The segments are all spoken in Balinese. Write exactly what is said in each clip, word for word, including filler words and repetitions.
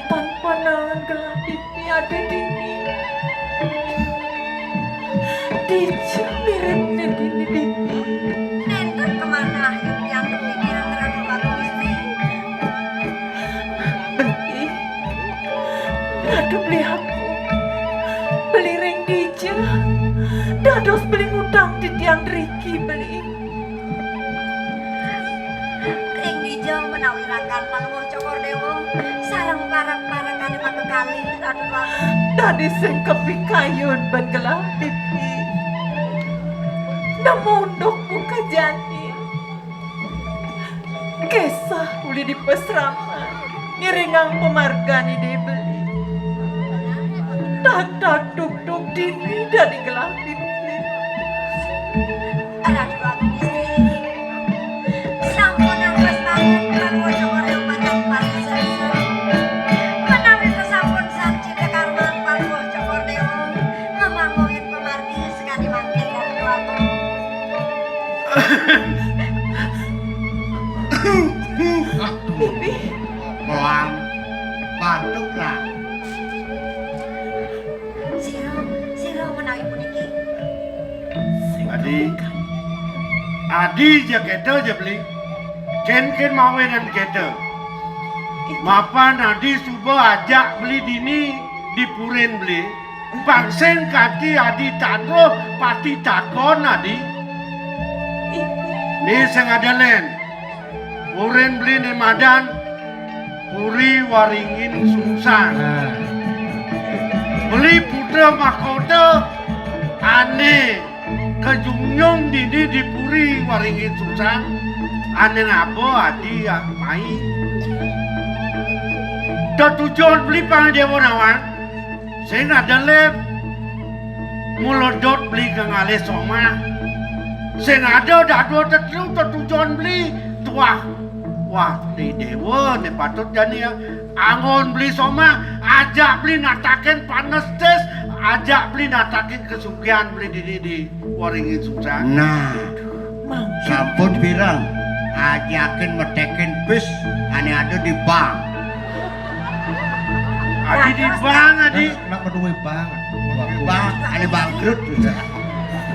Tanpa naon gelah pipi ada dini. Dija miripna dini pipi. Nénten kemana yang demi dia ngerangkul aku istri? Beli, Ratu beli aku. Beli ring dija. Dados beli ngutang titiang driki beli. Ring dija menawi rakan Palungguh Cokor Déwa sareng parek-parekané makakalih, Ratu Déwa. Dadi sing kapikayun ben gelah pipi. Nemu unduk muka jani. Kesah uli di pasraman, ngiringang pamargan Ida beli. Tak tak tuk tuk dini dadi gelah pipi. Ratu Agung Istri, sampun angkos banget kanggo cokor yang patang paling sesek. Menawi kesampun sang cita karman Palungguh Cokor Déwa, ngemangguhin pamargi sekadi mangkin, Ratu Agung. Bibi. Pelan. Batuk lah. Sira, sira menawi puniki. Adi. Adi ja kéto ja beli. Kén-kén mawinan kéto. Mapan Adi suba ajak beli dini di purin beli. Pang sing kanti Adi tan roh pati takon Adi. Né sing ada lén. Purin beli né madan Puri Waringin Sungsang. Nah. Beli putra mahkota ané kajunjung dini di Puri Waringin Sungsang. Ané ngaba Adi mai. Tetujon beli pang déwa nawang. Sing ada lén mula dot beli ngalih somah. Sing ada dadua tetelu tetujon beli tuah. Wah, di déwa né patut jani ya. Anggon beli somah, ajak beli natakin panestis, ajak beli natakin kesugihan beli dini di Waringin Sungsang. Nah, sampun pirang ajakin metekin bis ané ada di bank. Adi di bank, Adi. Nak, nak duwe bank. Bank, ané bangkrut.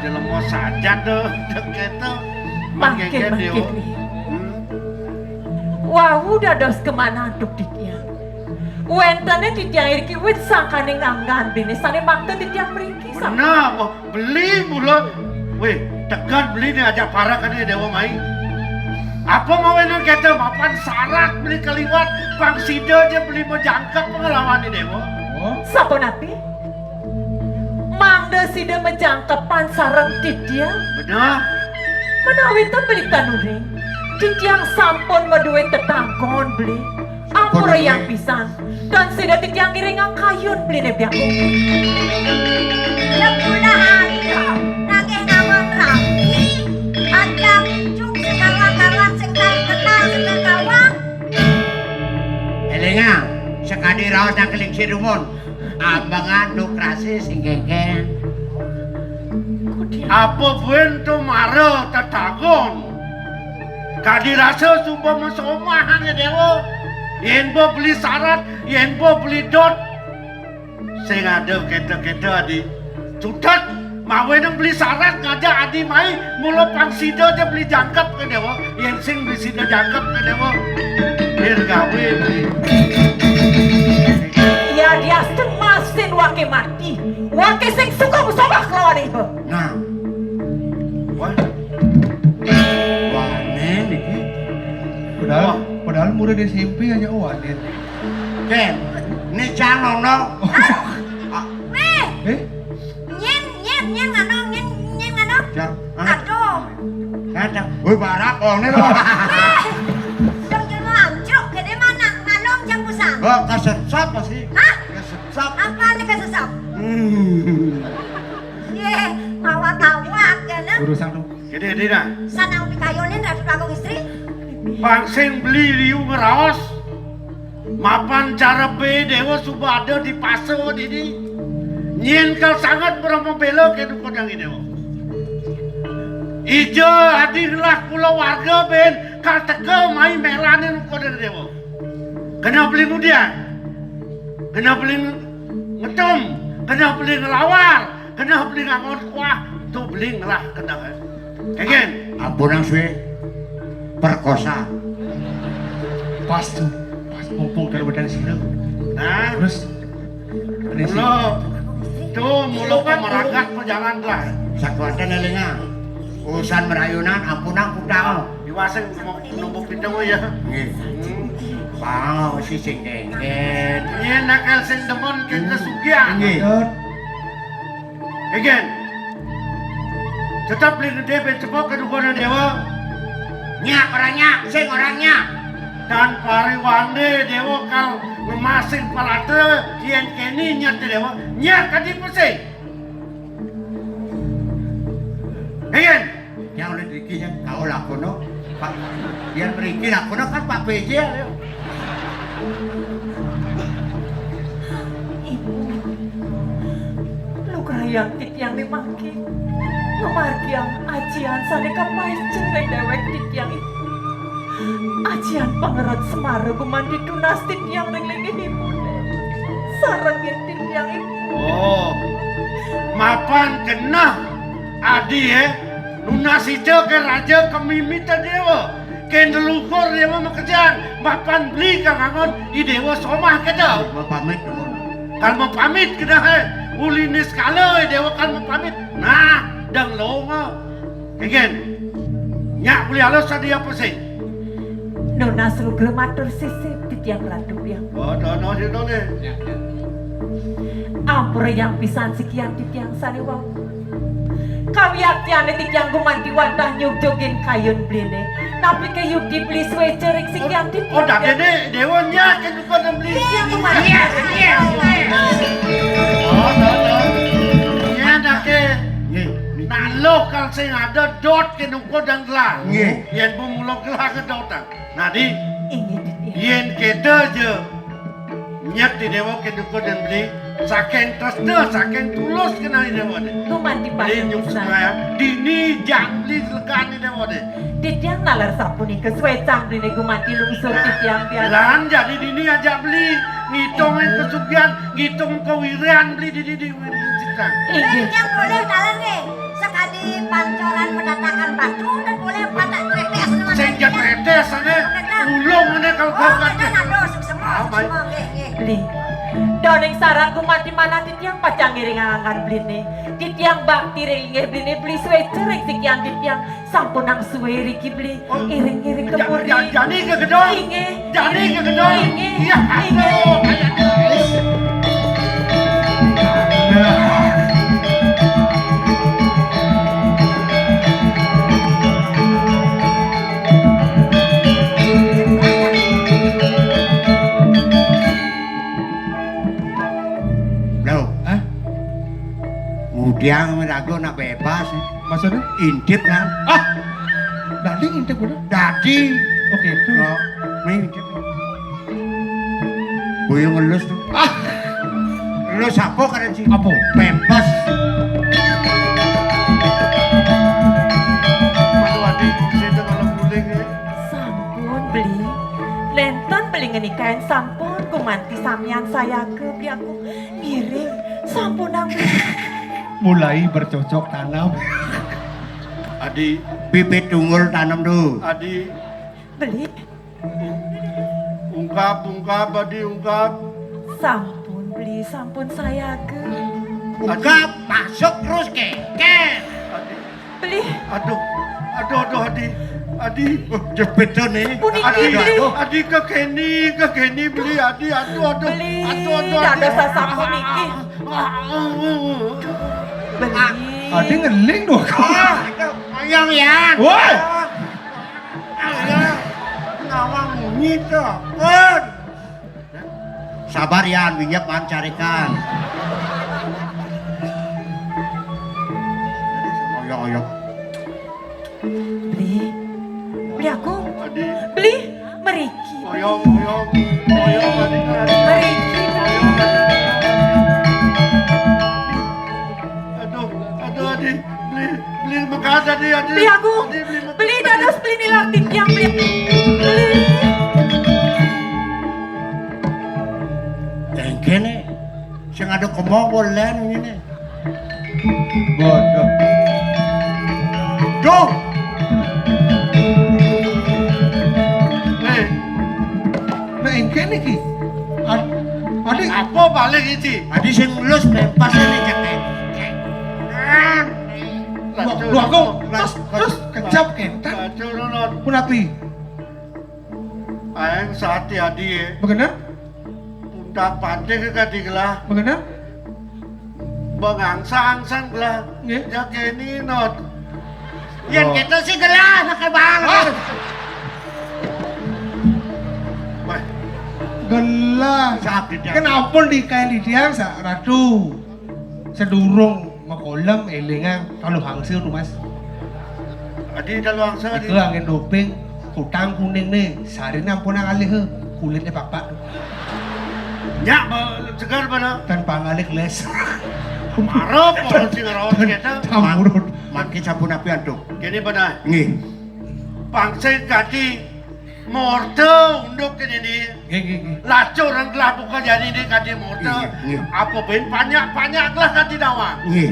Jelema saja tuh, kéto. Mangkin, mangkin, Déwa. Mangkin. Hmm. Wau dados kemana antuk titiang. Wéntené titiang iriki wit sangkaning anggan bini sané makta titiang mriki. Bener, Beli mula. Wéh, tekan beli né ajak parekané Déwa mai. Apa mawinan kéto mapan sarat beli kaliwat, pang sida ja beli majangkep nglawan Déwa. Oh. Sapunapi? Mangda sida majangkepan sareng titiang? Bener. Menawi ta beli tanuring, titiang sampun madué tetanggon beli. Ampura yang pisan, tan sida titiang ngiringang kayun beliné biaku. Lepuna ayo, nagih nawang rabi, ajak cung sing kawang-kawang sing tan kenal sing kawang. Élingang, sakadi raos nang keling sirumun, ambengan dukrasi sing kéngkén. Apa buin to mara tetanggon? Kadi rasa suba masomahang ya Déwa. Yén ba beli sarat, yén ba beli dot. Sing ada kéto-kéto, Adi. Cutet, mawinan beli sarat ngajak Adi mai, mula pang sida ja beli jangkep ka Déwa. Yén sing beli sida jangkep ka Déwa. Dir gawé beli. Ya diastun masin waké mati. Waké sing suka musabah kelawan iba. Nah. Wah. Wanen iki. Padahal, wah, padahal murid S M P aja wanen. Ken, né cang nono. Ah, wéh. Eh? Nyén, nyén, nyén nganong, nyén, nyén nganong. Cang, ah. Aduh. Nah, cang. Woi, barak, oh, né lho. Wéh. Dong jelma amcruk, gedé mana? Nganong cang busan. Kok kasesat pasti. Hah? Kasesat. Apa nih kasesat? Hmm. Yé, mawa kawak ya, nah. Urusan tuh. Gedé, gedé dah. Sanang pikayunin Ratu Agung Istri. Pang sing beli liu ngeraos. Mapan cara bé Déwa suba ada di pasa dini. Nyén kal sanget Brahma Béla ké duka dangi Déwa. Ija adi ngelah kula warga bén kal teka mai mélanin duka dangi Déwa. Kena beli mudian. Keneh beli ngetum, keneh beli ngelawar, keneh beli ngangon kuah, tu beli ngelah keneh. Kengin. Ampunang sué perkosa. Pas tu, pas mumpung dalam badan sira. Nah. Terus, ini sih. Mula, tu mula pemeragat pejalan lah. Sakuatan elinga. Urusan merayunan, ampunang kutang. Iwaseng numbuk pitung ya. Nggih. Hmm. Bang, si sing dengket. Yen akal sing demen ke kesugihan. Nggih. Kengin. Tetep beli gedé ben cepok ke dukun Déwa. Nyak, ora nyak, sing ora nyak. Dan pariwandé Déwa kal ngemasin palatra, yen keni nyat Déwa, nyak kadi pesik. Kengin. Yang udah dikit yang kau lakono, Pak. Biar berikir lakono kan Pak P J ya. Ibu, lugrayang titiang mimangkin. Ngamargiang ajian sané kapaica ring déwék titiang ibu. Ajian pangeret Semara gumanti tunas titiang ring linggih ibuné. Sarengin titiang ibu. Oh, mapan genah adi, eh. Nunas ica ke raja kemimita Déwa. Ke leluhur Déwa makejang, mapan beli kang angon I Déwa somah kéto. Mapamit nuwun. Kan mapamit kéné, eh. Uli niskala I Déwa kan mapamit. Nah, dang longa. Kengin. Nyak beli alus tadi apa sih? Nunas lugra matur sisip titiang Ratu Biang. Oh, dono sino nih. Ampura yang pisan sikian titiang sané wau. Kawiaktiané titiang gumanti wantah nyugjugin kayun beliné. Napi ké yukti beli suéca ring sikian titiang? Oh, dadéné Déwa nyak ké duka dan beli. Iya, gumanti. Iya, iya, iya. Oh, dono. Iya, daké. Nggih. Nah, lo kal sing ada dot ké duka dan gelah. Nggih. Yén bu mula gelah ke dotan. Nah, di. Inggih, Déwa. Yén kéto ja. Nyat I Déwa ké duka dan beli. Saking tresna, saking tulus kenal I Déwa dé. Gumanti beli nyuk pisan. Dini jak beli legan I Déwa dé. Titiang naler sapunika suécang beliné gumanti lungsur. Nah, titiang pian. Lan jadi dini ajak beli. Ngitung kesugihan, ngitung kewiréhan beli dini di Inggih. Yang boleh dalan nggih, sekali pancoran mendatangkan batu dan boleh patak tretes. Sing jan tretes ané, ulung ané kalau. Oh, kau kata. Aduh, semua, semua, nggih, nggih. Beli. Doning sareng gumanti manah titiang pacang ngiring anggan beliné. Titiang bakti ring linggih beliné beli suéca ring sikian titiang. Sampunang sué riki beli. Oh, iring-iring ja-, kemuri. Ja-, jani ke gedong? Inggih. Jani ke gedong? Inggih. Iya, inggih. Aduh, aduh. Loh. Hah? Ngudiang ragu nak bebas. Maksudnya? Intip lah. Ah, dadi ngintip bener? Dadi. Oke, itu. Oh, main intip. Boyo ngelus tuh. Ah, ngelus apa karen sih? Apa? Pempes. Waduh, adik, saya kalau guling ya. Sampun beli. Nénten beli ngenikain sampun gumanti samian sayaga beli aku. Ngiring, sampunang beli. Mulai bercocok tanam. Adi. Bibit tunggul tanam tuh. Adi. Beli. Ungkap, ungkap, Adi, ungkap. Sampun beli, sampun sayaga. Ungkap, masuk terus keker. Adi. Beli. Aduh, aduh, aduh, Adi, Adi. Oh, jepit to nih. Puniki, Adi, Beli. Aduh, Adi, ke Kenny, ke Kenny, Beli, Adi, aduh, aduh. Beli, aduh, aduh, Adi. Dados sasampun niki. Ah, ah, ah, ah. Beli. Adi ngeling dong. Ah, aduh, ayang ya. Woi. Ah, ya. Ngawang munyi to. Pun. Sabar yan, winyep man carikan. Oyok-oyok. Beli. Beli aku. Adi. Beli. Meriki. Oyok, oyok. Oyok, Adi, Adi. Meriki. Aduh, aduh, Adi. Beli, beli megat, Adi, Adi. Beli aku. Adi, beli megat. Beli dados, beli nilar titiang, beli. Beli. Tengkene sing ada kemong bolen ngene. Bodoh. Duh. Eh, nek engkene iki. Ad-, Adi, apa balik iki? Adi sing ngelus pempasane cek. Lho, lho, aku terus, terus kejap, Ken. Lacur, Ron. Punapi? Aeng sati adi, ya. Bener? Pundak panting kadi gelah. Bener? Bengangsa-angsan gelah. Nggih. Jageni, Not. Yen Oh. Kita sih gelah, pakai banget. Ah. Wah. Gelah. Sakit, ya. Kenapa dikain di tiang, Sa-, Ratu? Sedurung makolem elingang talu hangsir tuh, Mas. Adi talu hangsir, Adi. Iku angin doping, kutang kuning nih, sarine ampun ngalih, kulitnya bapak. Nyak, ba-, segar pada. Dan pangalih les. Marah, pohon sing rawat kita. Tamurut. Mangke sampun api antuk. Kene pada. Nggih. Pangse kadi morte unduk kene ni. Nggih, nggih, nggih. Lacur nang telah buka jani ni kadi morte. Nggih, nggih. Apa ben banyak-banyak lah kadi dawang. Nggih.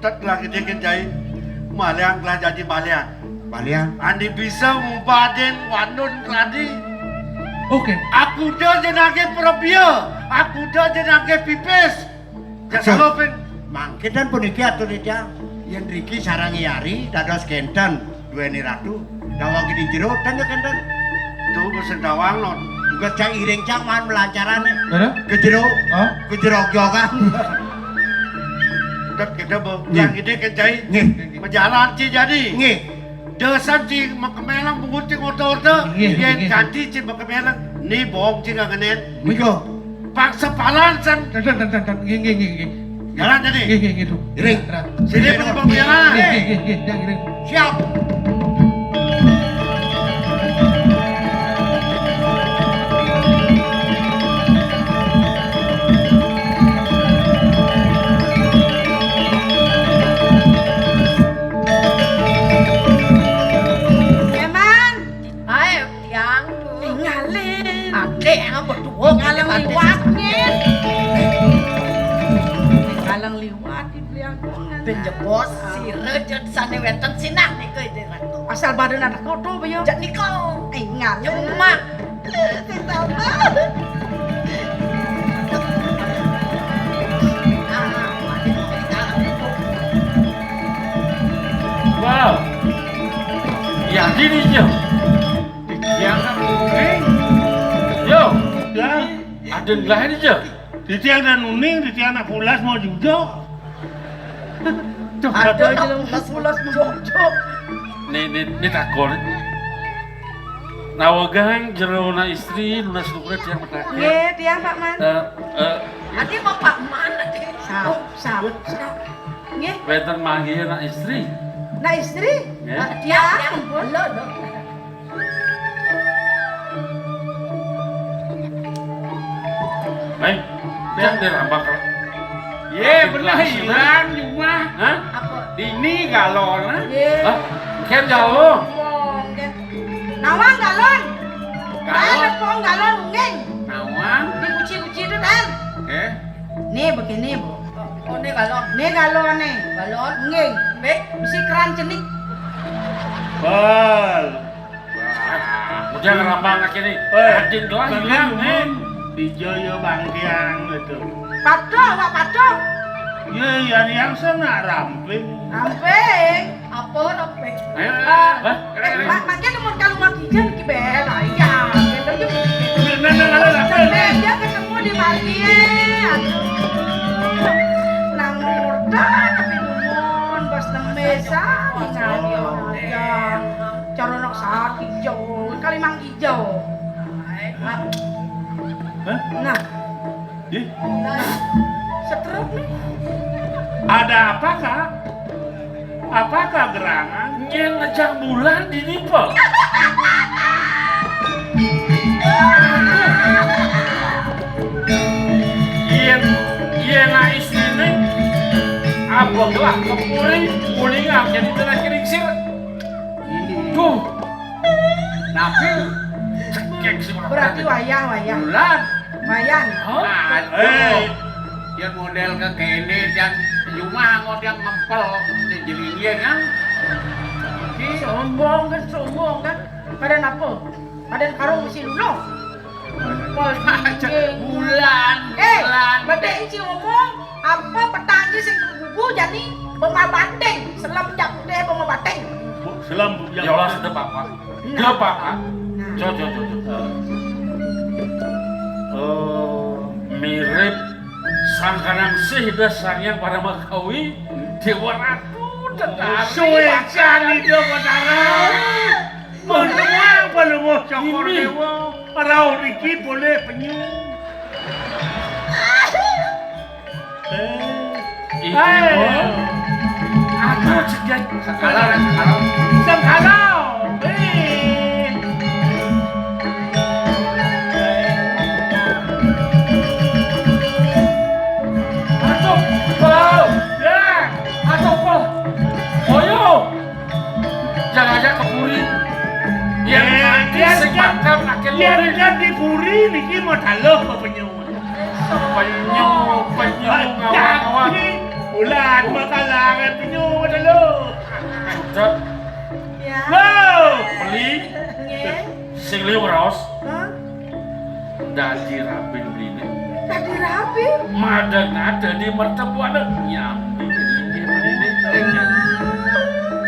Tet lagi dia kenjai. Malian telah jadi balian. Balian. Andi bisa mubaden wandun keladi. Oke. Aku dah jenage perabia. Aku dah jenage pipis. Ya, Aduh. Salah, Pin. Mangke dan puniki atur nitya. Yen riki sarang yari dados kenten duweni ratu. Dawang gini jero dan ya kenten. Tuh, mesen dawang, Lon. Juga cai iring cang man melancarane. Mana? Ke jero. Hah? Ke jero jogan. Tet kita, Bu. Nggih. Yang ini ke cai. Nggih. Menjalan ci jadi. Nggih. Desan ci makemelang bungut ci ngorta-orta. Nggih, yen nggih. Ganti ci makemelang. Ni bohong ci nggak ngenen. Miko. Paksa palan san. Dan, dan, dan, dan, dan. Nggih, nggih, nggih, nggih. Jalan tadi. Nggih, nggih, nggih, tuh. Iring. Jalan. Sini, Bang, Bang, jalan. Nggih, nggih, nggih, nggih, nggih, iring. Siap. Eman. Ae, tiang. Tingalin. Adek, apa tuh? Ngalang liwat, Nyen. Ngalang liwat, di Bliangkongan. Ben jebos, sira jeng sane wenten sinah nika, Ide Ratu. Asal badan anak koto, apa ya? Jak nika. Ingat. Nyemak. Wow. Ya, gini, Jo. Yang kan kuning. Yo. Ya. Ada lah ini, Jo. Titiang dan uning, titiang nak pulas mau juga. Tuh, ada aja lah pulas, pulas mau juga. Nih, nih, nih takon. Nawegang jero na istri, lunas lukre tiang petake. Nggih, tiang, Pak Man. Eh, eh. Adi mau Pak Man, adi. Sap, sap, sap. Nggih. Wenten manggih na istri. Na istri? Nggih. Tiang, tiang, ampun. Lo, lo. Hei, tiang dirambak. Ye, bener hilang jumah. Hah? Apa? Dini galon, ah? Ye. Hah? Ken galon. Ngomong, ken. Nawang galon. Galon. Ada pong galon, nggih. Nawang. Ini kuci-kuci itu, Dan. Oke. Nih, begini, Bu. Oh, ini galon. Nih galon, nih. Galon. Nggih. Baik. Bisi keran cenik. Bal. Wah, udah ngerambang lagi nih. Eh, adin doang hilang, nih. Dijaya bangkiang itu. Patuh, Pak, patuh. Ye, yang, yang sana ramping. Ramping? Apa ramping? Ayo, eh, ayo, eh, eh, eh, Pak, makin nemun kalau mau kijang, ki bel, ayah. Gitu, gitu. Nah, nah, nah, nah, nah, nah. Sampai dia ketemu di margi, aduh. Nang murda, tapi nemun, bos tembe, sani, sani, ya. Cara nak sati, jauh. Kali mang hijau. Hah? Nah. Ih. Nah, setruk nih. Ada apa, Kak? Apakah gerangan? Nyen ngejang bulan di nipa. Yen, yen na isine, apa gelah kepuri, kuning aja di tengah keringsir. Tuh. Tapi cekek sih, berarti wayah, wayah. Bulan. Wayan. Hah? Aduh. Hei. Yén modél kékéné, jan jumah anggo tiang ngempel, sing jelinggé kan. Ki. Sombong kan, sombong kan. Padahal apa? Padahal karung mesti luluh. Ngempel. Bulan, eh, bulan. Bedé ci ngomong, apa petang ci sing gugu jani bema bating, selem jak putih bema bating. Bu, selem, Bu, jak. Ya Allah, sudah, Bapak. Nah. Gak apa-apa. Nah. Jo, jo, jo, jo. Eh, mirip sangkaning sih dah Sang Hyang Paramakawi, Déwa Ratu, Tetari. Suwécan Ida Batara. Menuang, menuang Cokor Déwa. Rauh niki boleh penyu. Eh. Iki, eh, Bu. Aku cedek. Sengkala, sengkala. Sengkala. Eh. Aduh, Bal. Ya. Aduh, Bal. Ayo. Jangan aja ke puri. Yang nanti sing bakal makin lori. Yang di puri niki mau daluh apa penyu? Penyu, penyu, ngawang-ngawang. Bulan, makalangan penyu, ada lo. Sudah. Ya. Lo. Beli. Nggih. Sing liu raos. Hah? Dadi rabi beliné. Dadi rabi? Madeg ada di mertuané. Nyambi ini beliné.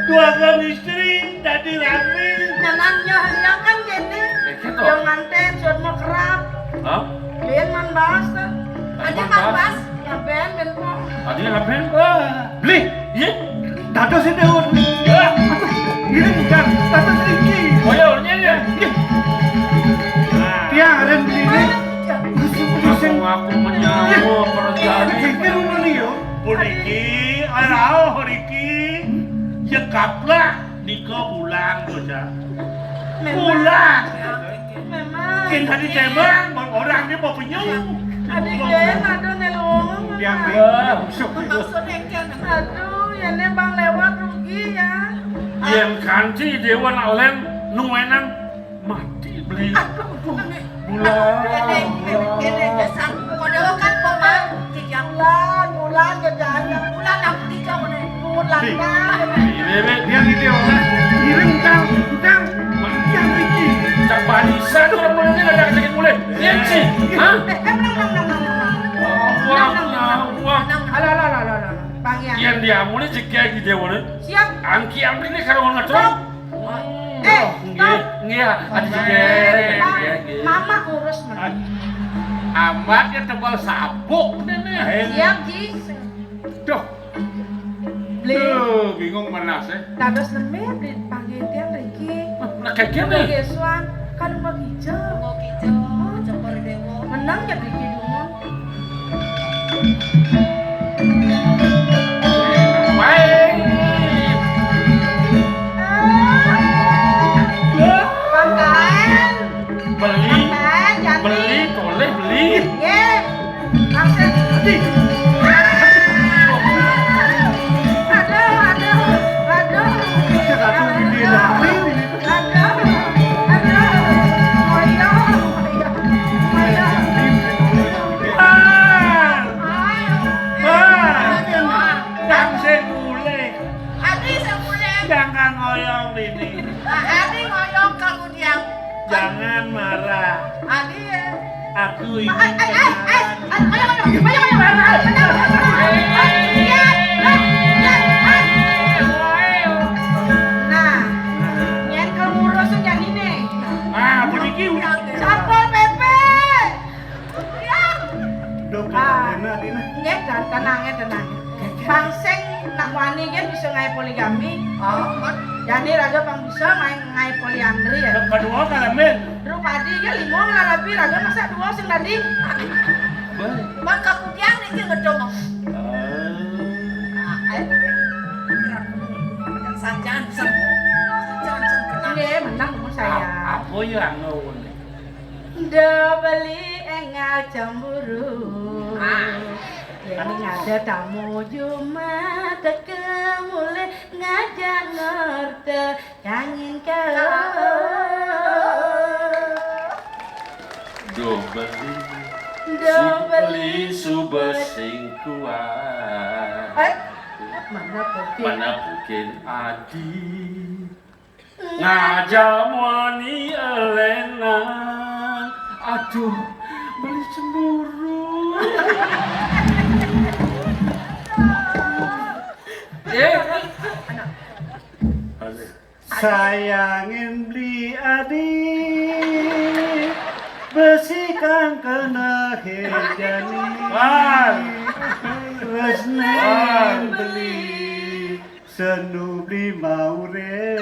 Dua kali istri dadi rabi. Nyanan nyoh liakan kéné. Eh, gitu. Yo nganten suud mau kerap. Hah? Lén man bas. Aja man bas. Ngaben ben po. Tadi ngaben? Wah. Beli. Iya. Dados ini, Déwa. Wah. Aduh, ini bukan. Dados iki. Oh ya, ini ya. Iya. Nah. Tiang ada di sini. Aku, aku menyambut perjalanan. Iki ngono yo. Puniki, arah riki. Yekaplah nika bulan, bocah. Memang. Bulan. Memang. Kén tadi tembang, orang dia mau penyu. Adik gue, aduh, nelo. Dia maksudnya kan. Aduh, ya né bang lewat rugi ya. Yén kanthi Déwa nak lén nuwenan mati beli. Aduh, bulan. Bulan. Kéné, kéné, kéné, dasar. Kok Déwa kan pemang, kijang. Bulan, bulan, ya jangan. Bulan aku dijang, nih. Bulan, Beli. Bang. Beli, beli. Dia gitu ya, orang. Ngiring, utang, utang. Yang tinggi. Cak barisan, orang mulai ini ada sedikit mulai. Iya, sih. Hah? Eh, eh, menang, menang, menang, menang, menang. Wah, wah, wah. Alah, alah, alah, alah, alah. Bang, ya. Yén dia mulai jegé gitu ya, mulai. Siap. Angki ambil ini kalau nggak terang. Stop. Eh, nggih, stop. Nggih, adik, nggih, nggih, nggih. Mama urus, Mas. Amat ya tebal sabuk ini. Siap, Ji. Duh. Beli. Duh, bingung mana sih? Dados lemé dipanggil tiang riki. Nah, kayak gini. Nggih, Suan. Kan mau kijel. Mau kijel, Cokor Déwa. Menang ya riki dungun. Baik. Beli. Beli, toleh beli. Nggih. Aduh, aduh, aduh. Aduh, aduh. Moyo, moyo, moyo. Ah. Ah. Kang sing mulih. Adi sing mulih. Jangan ngoyong ini. Adi ngoyong kamu diam. Jangan marah. Adi ya. Aku ingin kenalan. Ayo, ayo, ayo, ayo, ayo, ayo, ayo, ayo, ayo, ayo, ayo. Nah, nyén kang ngurus jani né. Ah, puniki. Satpol P P. Dok, ah. Dina, Dina. Nggih, dan tenang ya, tenang. Bang sing nak wani kan bisa ngaé poligami. Oh, jani raga bang bisa main ngaé poliandri ya. Kedua kalamin. Drupadi kan lima ngalabi raga masa dua sing tadi. Bang kakudiang niki ngedong. Ah, ayo. Sajan sen. Sajan sen kenal. Nggih, menang umur saya. Apa ya anu? Nda beli engal cemburu. Ah. Yén ada tamu jumat teka mulih ngajak ngerta kangin kau. Nda beli. Beli suba sing kuat. Eh, mana pukin? Mana pukin adi? Ngajak muani elenan. Aduh, beli cemburu. Eh. Sayangin beli adi, besi kang kena hejani. Wah. Resnen beli. Senu beli maure.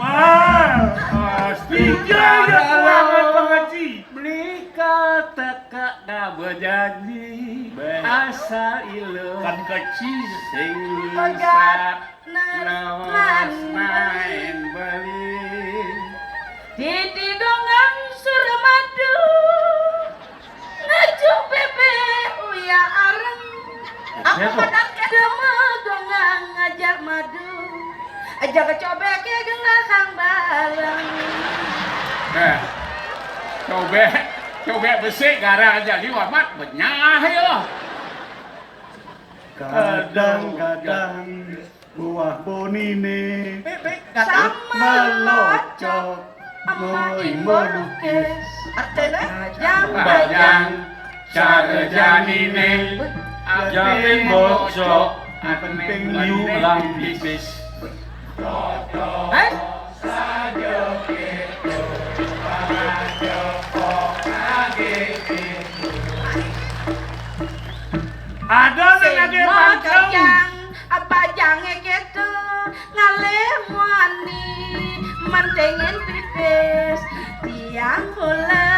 Wah, pasti. Iya, iya, kuangan pengaji. Beli kata kak nggak berjanji. Beh. Asal ilo. Kan kecil. Sing sat. Nah, nah, nah, main beli. Titi dongeng Suramadu. Ngejuk bebek uya areng. Apa siapa? Kadang dema gongang ngajak madu. Aja kecobek ke gelahang bareng. Eh, cobek, cobek besik garang aja liwat mat benyah ya. Kadang-kadang buah bonine. Sama melocok, moi melukis. Artine? Bajang, bajang, cara janine. Jangan bocok, penting you lah pipis. Hei? Ada nang ade pantun. Bajang, bajange keto, ngalih muani, mentingin pipis. Tiang kula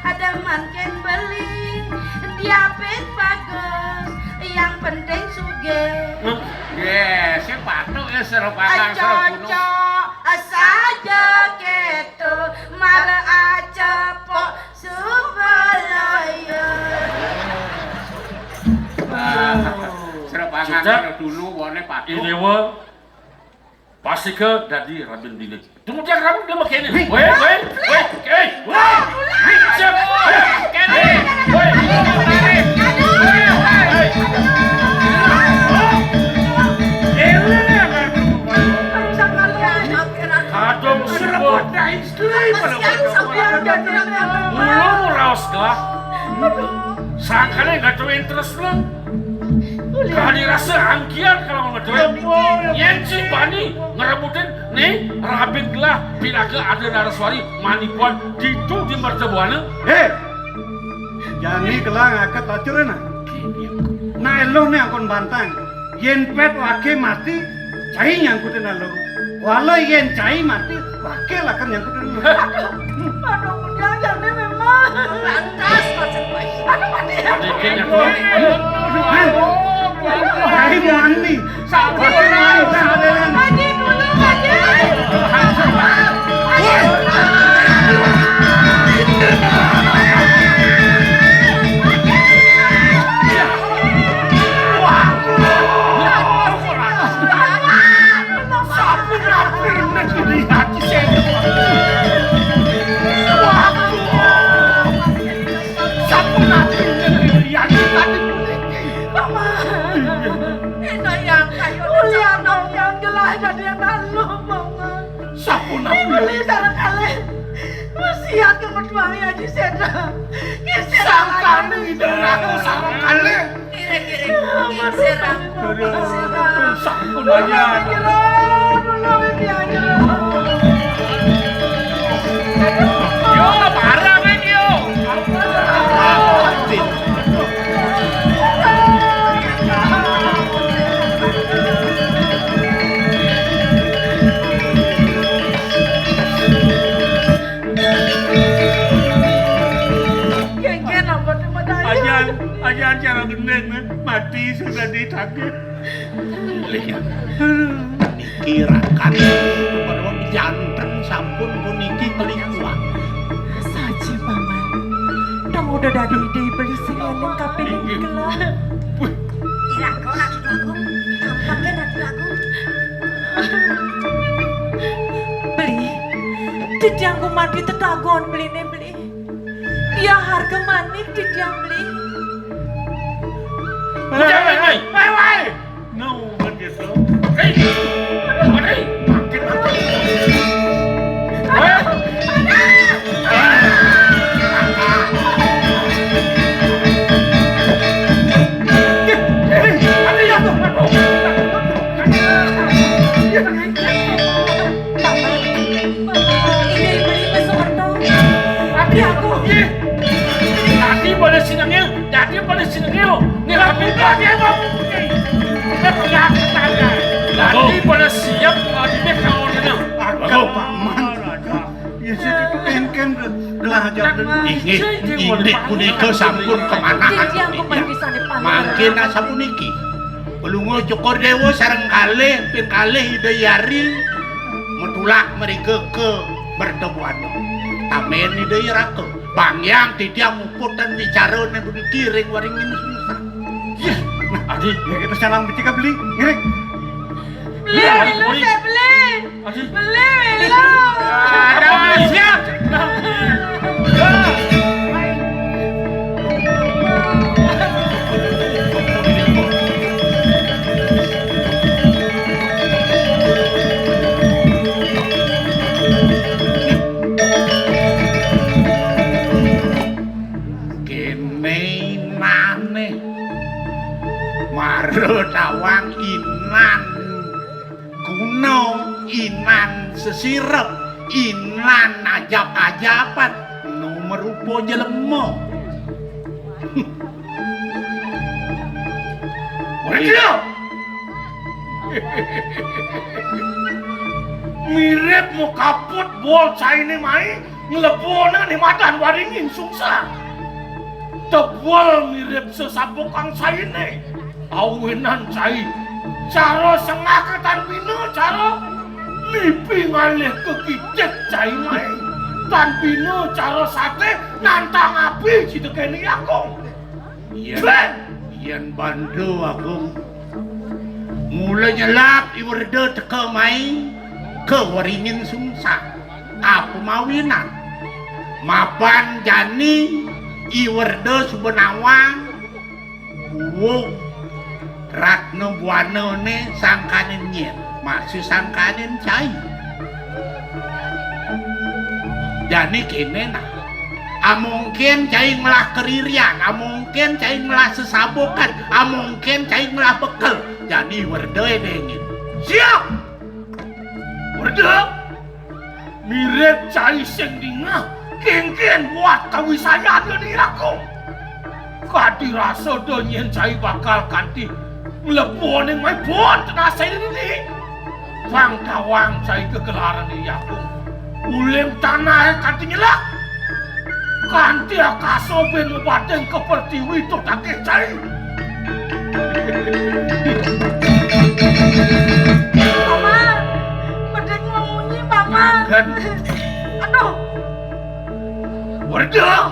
ada manken beli, diapit bagus, yang penting sugih. Nggih, sing patuk ya sira bakal sira gunung. Cocok saja keto, mara acepok Subalaya. Sira bakal sira dulu wone patuk. Dewa. Pastika dadi rabin dini. Tunggu dia rabin dia makene. Weh, weh, weh, eh, weh. Siap. Weh, kene. Weh. Kadung suruh. Mula raos gelah. Sangkane nggak tahu interest lo. Kadi rasa angkian kalau ngedoin. Yen si bani ngerebutin nih rabin gelah pinaga ada naraswari manipuan ditu di mertabuana. Hei, jani gelah ngaket lacurna. Nah, elo nih akon bantang. Yen pet wage mati, cai nyangkutin elo. Wala yen cai mati, wage laken nyangkutin elo. Aduh, aduh, jangan memang. Lantas, maksud gue. Aduh, mati. Mati, kayaknya tuh. Hah? Cai mati. Sabar, sabar. Mati dulu, mati. Paman, enak yang kayu. Ulian dong yang jelas jadi yang lalu, Paman. Sapunapi? Beli sareng kalih. Wasiat kemetuangi Aji Sedra. Sangkane Ida Ratu sareng kalih. Kire-kire. Aduh, sampun aja. Yo, parah kan yo. Ajan, ajan cara gendeng, mati sudah ditagih. Niki rakan janten sampun puniki kelingkuhan. Saja, Paman. Dong udah dadi ide beli sing eling kapining gelah. Ira kok lagi lagu. Tampaknya lagi lagu. Beli, jejangku mati tetagon beline beli. Ya harga manik di tiang beli. Udah, wai, wai, wai, wai. No, bukan gitu. Hei, hei, makin, makin. Hei. Hei, hei, hei, hei. Paman, ini beli pesorto. Tapi aku. Ih, tadi pada sinengil, tadi pada sinengil. Nih, aku tak dia mau. Kita punya tetangga. Tadi pada siap, tadi dia kalau dia. Aduh, paman. Ya, sik itu kénkén gelah aja. Inggih, inggih punika sampun kemanahan. Mangkin asapuniki. Palungguh Cokor Déwa sareng kalih, ping kalih Ida Hyang Ari matulak mrika ka mertabuana. Tamén Ida Hyang Raka. Pangyang titiang muput tan wicarané puniki ring waringin sungsang. Yéh, nah, Adi, ya kita salam becik beli, ngiring. Beli, beli, beli. Aduh. Beli, beli. Ada siap. Kéné inané. Mara tawang inan. Guna inan sesirep, inan ajap-ajapan, nu marupa jelema. Wéh, iya. Mirip makaput bol cainé mai, nglebona né madan waringin sungsang. Tebel mirip sesabukang cainé. Awinan cai, cara sengaka tan bina cara nipi ngalih ka kicik cai mai. Tan bina cara saté nantang api cita kéné Agung. Yén, yén bantu Agung. Mula nyelap I Werda teka mai ka waringin sungsang. Apa mawinan? Mapan jani I Werda suba nawang Buwung Ratna Buanané sangkaning nyén, masih sangkaning cai. Jani kéné nah. Amongkén cai ngelah keririan, amongkén cai ngelah sesabukan, amongkén cai ngelah bekel. Jani Werda dingin. Siap! Werda! Mirip cai sing dingeh, kénkén buat kawisayan dadi rakum. Kadi rasa da nyén cai bakal kanti nglebona mai bon tenasé dini. Pang tawang cai gegelaran di Agung. Uling tanah kanti nyelak. Kanti akasa bin mabating ka pertiwi to takih cai. Paman, beding mamunyi, Paman. Aduh. Werda.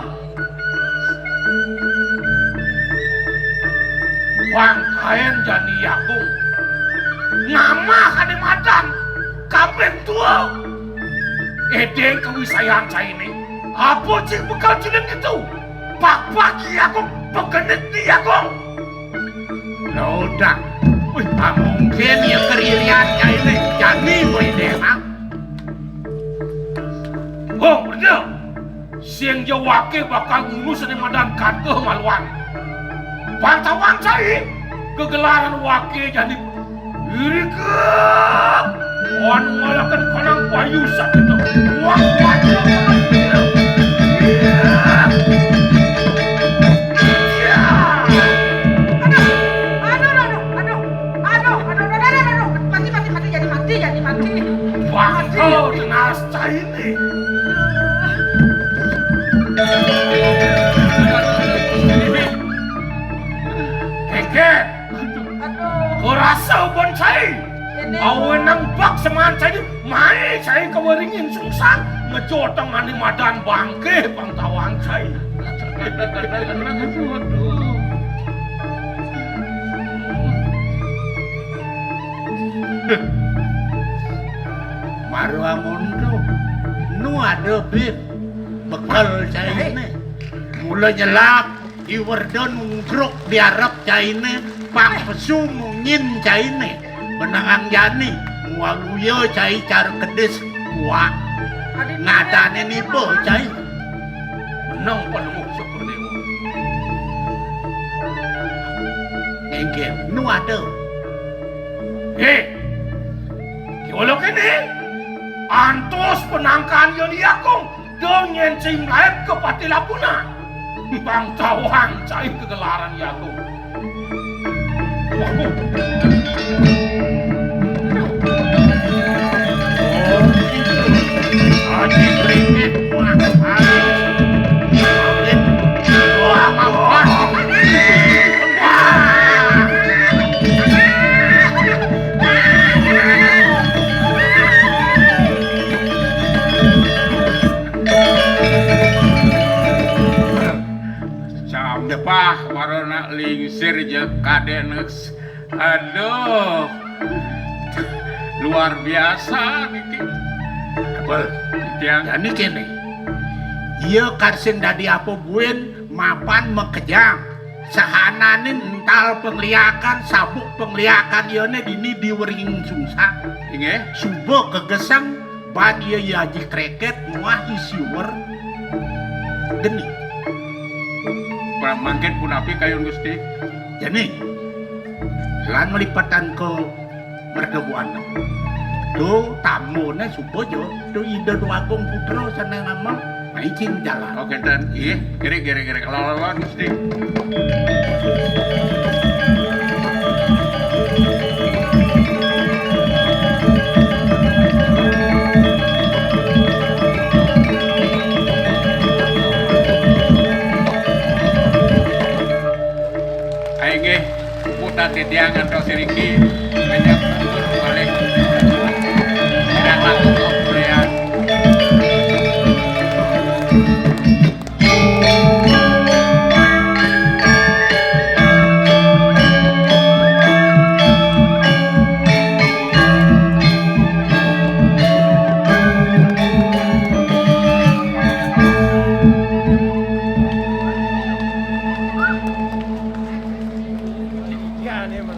Pangkaén jani Agung. Ngamah kadé madan. Kaping tua. Édéng kawisayan cainé. Apa cing bekel jeneng itu? Pak-pak di Agung, pegenit di Agung. Lodak. Wih, amongkén ya keririan cainé. Jani kowe deh, ha? Oh, bener. Sing ja waké bakal ngulus né madan kata maluan. Pantawang cai, gegelaran waké jani Irika! Wan ngalakan kanang payu sakit. Wah, wah, wah, wah. Iya. Iya. Aduh, aduh, aduh, aduh, aduh, aduh, aduh, aduh, aduh, mati, mati, mati, jadi mati, jadi mati. Bakal tenas cair nih. Keket. Aduh. Kurasa ubon cai. Ini. Awenang bak semaan cai, mai cai kawaringin sungsang, ngejotang ane madan bangke pang tawang cai. Aduh. Maru amonto. Nu ada, Bib. Bekel cai ne. Mula nyelap, I Werda nungkruk di arep cainé, pang pesu mungin cainé. Benengang jani, ngwaluya cai cara kedis kuak. Ngadané niba cai. Meneng panemu Sukadewa. Inggih, nu ada. Hé, kiwala kéné, antos penangkan Hyang Agung, da nyén sing laib ka Pati Lapuna. Bang tawang cai kegelaran Hyang Agung. Waduh. Oh, gitu. Aji Bringit, wah, aji. Bringit. Wah, wah, wah. Wah. Sampah mara nak lingsir ja kadén. Aduh. Luar biasa niki. Apa? Tiang. Jani kéné. Iya kar sing dadi apa buin mapan makejang. Sahanané ental pangliakan, sabuk pangliakan iyané dini di Wringin Sungsang. Inggih. Suba kageseng bad iya I Aji Kreket muah I Siwer Geni. Mangkin punapi kayun Gusti? Jani, lan malipetan ka Merga Buana. Duh, tamuné suba ja. Duh, Ida Déwa Agung Putra sané nama maicin jalan. Oh, kénten. Inggih, giring, giring, giring. Lawan, lawan, Gusti. Inggih, puput titiang ngantos iriki.